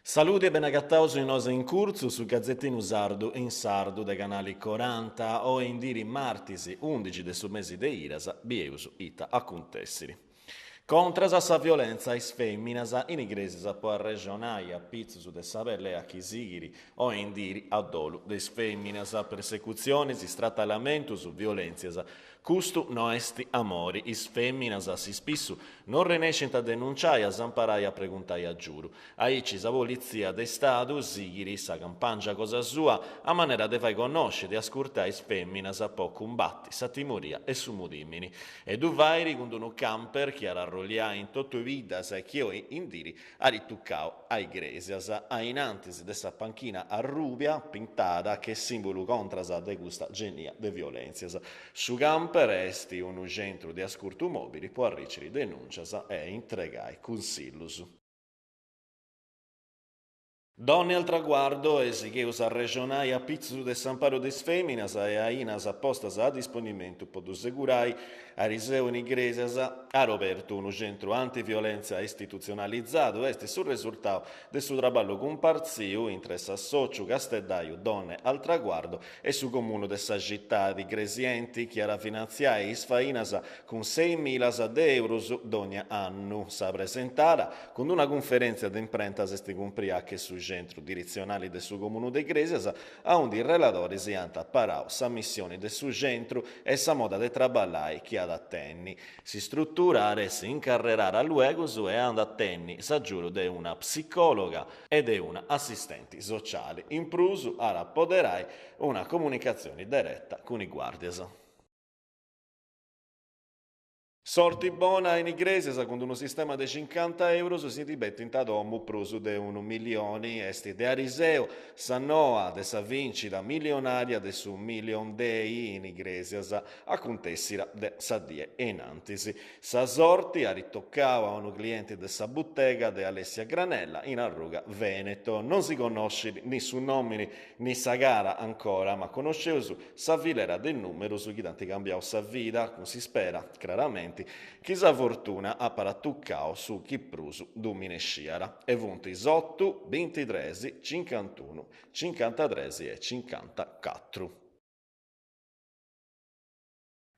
Saludi e benagataus in Noas in Curtzu, su gazetinu sardu in sardu de Canali Coranta. Oi in diri martis undixi de su mesi de Iras, bieus ita acuntessiri. Contras a sa violentza a is fèminas in Igrèsias po arrexonai a pitzus de sa pelea chi sighit oi in diri a dolu de is fèminas, persecutzionis, stratallamentus, violèntzias. Custu no est amori, is fèminas a s'ispissu no renescint a denunciai, a s'amparai, a preguntai agiudu. Aici sa Politzia de Stadu sighit sa campàngia cosa sua a manera de fai connosci, de ascurtai is fèminas po cumbati sa timoria e su mudìmini. E ddu fait cun unu camper chi at arrolliai in totu is biddas e chi oi in diri at tucau a Igrèsias, a in antis de sa panchina arrùbia pintada che sìmbulu contras de custa genia de violèntzias. Su camper est unu centru de ascurtu mòbili po arriciri denùncias e intregai cunsillus. Donne al traguardo e sigheus a arrexonai a pitzus de s'amparu de is fèminas e ainas postas a disponimentu po ddu segurai. Ariseu in Igrèsias at obertu unu centru antiviolèntzia istitutzionalizadu, est su resurtau de su traballu cumpartziu intre s'assòciu casteddaju Donne al traguardo e su Comunu de sa citadi igresienti chi at a finantziai is fainas cun seimilas de eurus dònnia annu. Sa presentada, cun una cunferèntzia de imprenta s'est cumpria a che su centru diretzionali de su Comunu de Igrèsias, aundi is reladoris ant aparau sa missioni de su centru e sa moda de traballai chi at a tenni. S'istrutura at essi incarrerada luegus e at a tenni s'agiudu de una psicòloga e de una assistenti sociali. In prus at a poderai una comunicatzioni dereta cun is guàrdias. Sorti bona in Igrèsias cun unu sistema de cincanta euros si ndi betint a domu prus de unu milioni. Est de ariseu sa noa de sa vincida milionària de su Million Day in Igrèsias, acuntèssida de sa die in antis. Sa sorti at tocau a unu clienti de sa butega de Alessia Granella in arruga Veneto. Non si connoscit ni su nòmini ni sa cara ancora, ma connosceus sa filera de nùmerus chi t'ant cambiau sa vida, cun s'ispera, craramenti, chi sa fortuna apat tucau su chi prus ddu minesciat. E funt is otu, bintitres, cincantunu, cincantatres e cincantacatru.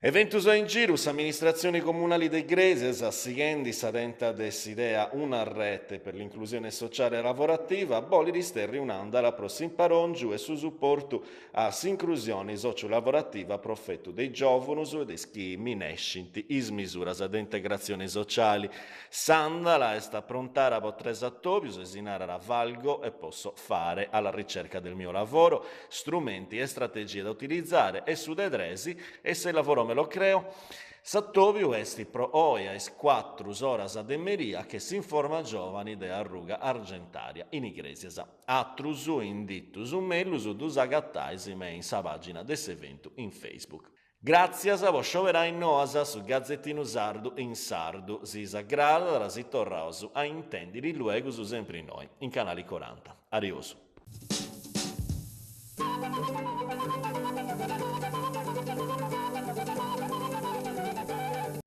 Eventus a in giru, S'amministratzioni comunali de Igrèsias, sighendi sa tenta de s'idea Una rete per l'inclusione sociale e lavorativa, bolit isterri un'àndala pro s'imparòngiu e su suportu a s'incrusioni sociu-lavorativa a profetu de is giòvunus e de is chi minescint is misuras de integratzioni sociali. S'àndala est aprontada po tres atòbius e si narat Valgo e posso fare alla ricerca del mio lavoro, strumenti e strategie da utilizzare e su de tres E se il lavoro me lo creo? S'atòbiu est pro oi a is cuatrus oras de meria che s'Informa Giovani de Arruga Argentaria in Igrèsias. Atrus inditus mellus ddus agatais me in sa pàgina de s'eventu in Facebook. Gràtzias po scioberai Noas, su gazetinu sardu in sardu. Si s'agradat si torraus a intèndiri luegus sempri innoi, in Canali Coranta. Ariosu.